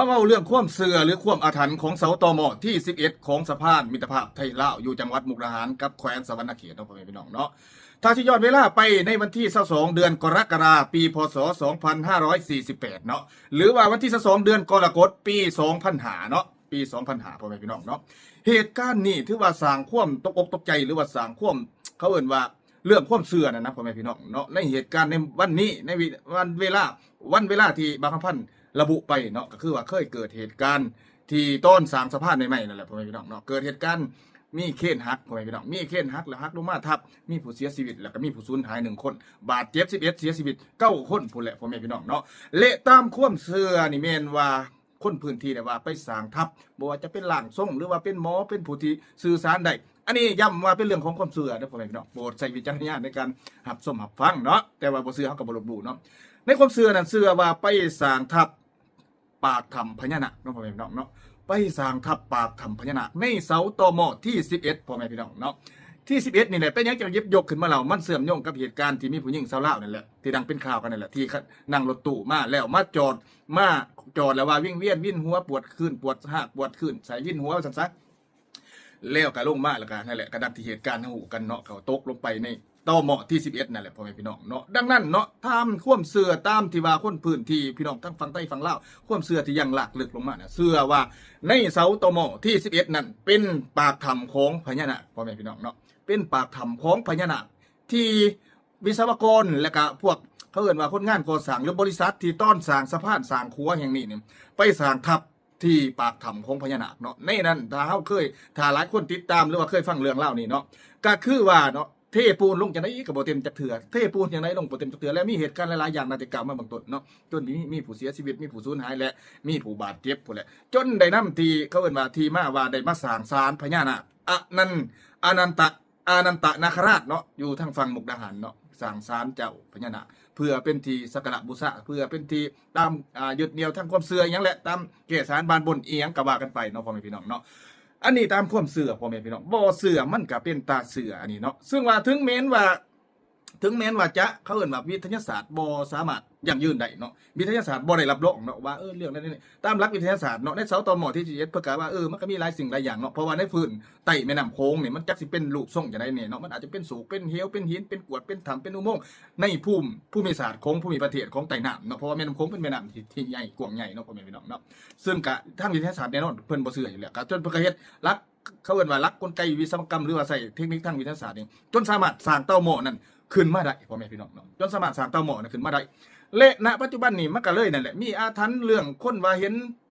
ມາເວົ້າເລື່ອງຄວາມເຊື່ອ ຫຼື ຄວາມອາຖັນຂອງເສົາຕໍມໍທີສິບເອັດ ຂອງສະພານມິດຕະພາບໄທລາວ ຢູ່ຈັງຫວັດມຸກດາຫານ ກັບແຂວງສະຫວັນນະເຂດເນາະ ພໍ່ແມ່ພີ່ນ້ອງເນາະ. ຖ້າຊິຍ້ອນເວລາໄປໃນວັນທີຊາວສອງ ເດືອນກໍລະກະດາ ປີ ພ.ສ. ສອງພັນຫ້າຮ້ອຍສີ່ສິບແປດເນາະ ຫຼືວ່າວັນທີຊາວສອງ ເດືອນກໍລະກົດ ປີ ສອງພັນຫ້າເນາະ ປີ ສອງພັນຫ້າ ພໍ່ແມ່ພີ່ນ້ອງເນາະ. ເຫດການນີ້ຖືວ່າສ້າງຄວາມຕົກອົກຕົກໃຈ ຫຼືວ່າສ້າງຄວາມ ເຂົາເອີ້ນວ່າເລື່ອງຄວາມເຊື່ອນັ້ນນະ ພໍ່ແມ່ພີ່ນ້ອງເນາະ. ໃນເຫດການໃນວັນນີ້ ໃນວິ ວັນເວລາ ວັນເວລາທີ່ບ່າວຄຳພັນລະບຸໄປເນາະ ກໍຄືວ່າເຄີຍເກີດເຫດການທີ່ຕອນສ້າງສະພານໃໝ່ໆນັ້ນແຫຼະ ພໍ່ແມ່ພີ່ນ້ອງເນາະ ເກີດເຫດການມີເຄນຫັກ ພໍ່ແມ່ພີ່ນ້ອງ ມີເຄນຫັກ ແລ້ວຫັກລົງມາທັບ ມີຜູ້ເສຍຊີວິດ ແລ້ວກໍມີຜູ້ສູນຫາຍໜຶ່ງຄົນ ບາດເຈັບສິບເອັດ ເສຍຊີວິດເກົ້າຄົນພຸ້ນແຫຼະ ພໍ່ແມ່ພີ່ນ້ອງເນາະ. ແລະຕາມຄວາມເຊື່ອນີ້ແມ່ນວ່າ ຄົນພື້ນທີ່ໄດ້ວ່າໄປສ້າງທັບ ບໍ່ວ່າຈະເປັນຮ່າງຊົງ ຫຼືວ່າເປັນໝໍ ເປັນຜູ້ທີ່ສື່ສານໄດ້. ອັນນີ້ຢ້ຳວ່າເປັນເລື່ອງຂອງຄວາມເຊື່ອເດີພໍ່ແມ່ພີ່ນ້ອງ ໂປດໃຊ້ວິຈາລະນະຍານໃນການຮັບຊົມຮັບຟັງເນາະ ແຕ່ວ່າບໍ່ເຊື່ອເຮົາກໍບໍ່ລົບຫຼູ່ເນາະ. ໃນຄວາມເຊື່ອນັ້ນເຊື່ອວ່າໄປສ້າງທັບປາກຖ້ຳພະຍານາກເນາະ ພໍ່ແມ່ພີ່ນ້ອງເນາະ ໄປສ້າງທັບປາກຖ້ຳພະຍານາກໃນເສົາຕໍມໍທີສິບເອັດ ພໍ່ແມ່ພີ່ນ້ອງເນາະ. ທີສິບເອັດນີ້ແຫຼະ ເປັນຫຍັງຈັ່ງຫຍິບຍົກຂຶ້ນມາເລົ່າ ມັນເຊື່ອມໂຍງກັບເຫດການທີ່ມີຜູ້ຍິງຊາວລາວນັ້ນແຫຼະ ທີ່ດັງເປັນຂ່າວກັນນັ້ນແຫຼະ ທີ່ ນ- ນັ່ງລົດຕູ້ມາແລ້ວມາຈອດ ມາຈອດແລ້ວວ່າວິງວຽນ ວິນຫົວ ປວດຄື້ນ ປວດຮາກ ປວດຄື້ນ ໃສ່ວິນຫົວວ່າຊັ້ນຊະ ແລ້ວກໍລົງມາ ແລ້ວກໍນັ້ນແຫຼະ ກໍດັ່ງທີ່ເຫດການເຮົາຮູ້ກັນເນາະ ເຂົາຕົກລົງໄປໃນຕໍມໍທີສິບເອັດນັ້ນແຫຼະ ພໍ່ແມ່ພີ່ນ້ອງເນາະ. ດັ່ງນັ້ນເນາະ ຕາມຄວາມເຊື່ອ ຕາມທີ່ວ່າຄົນພື້ນທີ່ ພີ່ນ້ອງທັງຝັ່ງໄທຝັ່ງລາວ ຄວາມເຊື່ອທີ່ຍັງລາກເລິກລົງມານະ ເຊື່ອວ່າໃນເສົາຕໍມໍທີສິບເອັດນັ້ນເປັນປາກຖ້ຳຂອງພະຍານາກ ພໍ່ແມ່ພີ່ນ້ອງເນາະ ເປັນປາກຖ້ຳຂອງພະຍານາກ ທີ່ວິສະວະກອນ ແລະກະພວກ ເຂົາເອີ້ນວ່າຄົນງານກໍ່ສ້າງ ຫຼື ບໍລິສັດທີ່ຕອນສ້າງສະພານສ້າງຂົວແຫ່ງນີ້ນີ້ ໄປສ້າງທັບທີ່ປາກຖ້ຳຂອງພະຍານາກເນາະ. ໃນນັ້ນ ຖ້າເຮົາເຄີຍ ຖ້າຫຼາຍຄົນຕິດຕາມ ຫຼືວ່າເຄີຍຟັງເລື່ອງລາວນີ້ເນາະ ກະຄືວ່າເນາະ ເທປູນລົງຈັ່ງໃດກໍບໍ່ເຕັມຈັກເທື່ອ ເທປູນຈັ່ງໃດລົງບໍ່ເຕັມຈັກເທື່ອ ແລະມີເຫດການຫຼາຍໆຢ່າງດັ່ງທີ່ກ່າວມາເບື້ອງຕົ້ນເນາະ ຈົນມີ ມີຜູ້ເສຍຊີວິດ ມີຜູ້ສູນຫາຍ ແລະມີຜູ້ບາດເຈັບພຸ້ນແຫຼະ ຈົນໄດ້ນຳທີ່ ເຂົາເອີ້ນວ່າທີ່ມາວ່າໄດ້ມາສ້າງສານພະຍານາກ ອະນັນ ອະນັນຕະ ອານັນຕະນາຄະລາດເນາະ ຢູ່ທາງຝັ່ງມຸກດາຫານເນາະ ສ້າງສານເຈົ້າພະຍານາກ ເພື່ອເປັນທີ່ສັກກາລະບູຊາ ເພື່ອເປັນທີ່ຕາມ ອ່າ ຍຶດໜ່ຽວທາງຄວາມເຊື່ອອີ່ຫຍັງແຫຼະ ຕາມແກ້ສານບານບົນອີ່ຫຍັງກໍວ່າກັນໄປເນາະ ພໍ່ແມ່ພີ່ນ້ອງເນາະ. ອັນນີ້ຕາມຄວາມເຊື່ອ ພໍ່ແມ່ພີ່ນ້ອງ ບໍ່ເຊື່ອມັນກໍເປັນຕາເຊື່ອ ອັນນີ້ເນາະ. ເຊິ່ງວ່າເຖິງແມ່ນວ່າ ເຖິງແມ່ນວ່າຈະ ເຂົາເອີ້ນວ່າວິທະຍາສາດບໍ່ສາມາດຢັ້ງຢືນໄດ້ເນາະ ວິທະຍາສາດບໍ່ໄດ້ຮັບຮອງເນາະ ວ່າ ເອີ ເລື່ອງນັ້ນນີ້ ຕາມຫຼັກວິທະຍາສາດເນາະ ໃນເສົາຕໍມໍທີສິບເອັດ ເພິ່ນກະວ່າ ເອີ ມັນກະມີຫຼາຍສິ່ງຫຼາຍຢ່າງເນາະ ເພາະວ່າໃນພື້ນໃຕ້ແມ່ນ້ຳໂຂງນີ້ ມັນຈັກຊິເປັນຮູບຊົງຈັ່ງໃດແນ່ເນາະ ມັນອາດຈະເປັນໂສກ ເປັນເຫວ ເປັນຫີນ ເປັນກວດ ເປັນຖ້ຳ ເປັນອຸໂມງ ໃນພູມ ພູມິສາດຂອງພູມິປະເທດຂອງໃຕ້ນ້ຳເນາະ ເພາະວ່າແມ່ນ້ຳໂຂງເປັນແມ່ນ້ຳທີ່ ທີ່ໃຫຍ່ກວ້າງໃຫຍ່ເນາະ ພໍ່ແມ່ພີ່ນ້ອງເນາະ. ເຊິ່ງກະທາງວິທະຍາສາດແນ່ນອນເພິ່ນບໍ່ເຊື່ອຢູ່ແລ້ວ ກະຈົນເພິ່ນກະເຮັດຫຼັກ ເຂົາເອີ້ນວ່າຫຼັກກົນໄກວິສະວະກຳ ຫຼືວ່າໃຊ້ເທັກນິກທາງວິທະຍາສາດນີ້ ຈົນສາມາດສ້າງເຕົາໝໍ້ນັ້ນຂຶ້ນມາໄດ້ ພໍ່ແມ່ພີ່ນ້ອງເນາະ ຈົນສາມາດສ້າງເຕົາໝໍ້ນັ້ນຂຶ້ນມາໄດ້. ແລະ ນະປັດຈຸບັນນີ້ ມັນກໍເລີຍນັ້ນແຫຼະ ມີອາຖັນເລື່ອງຄົນວ່າເຫັນ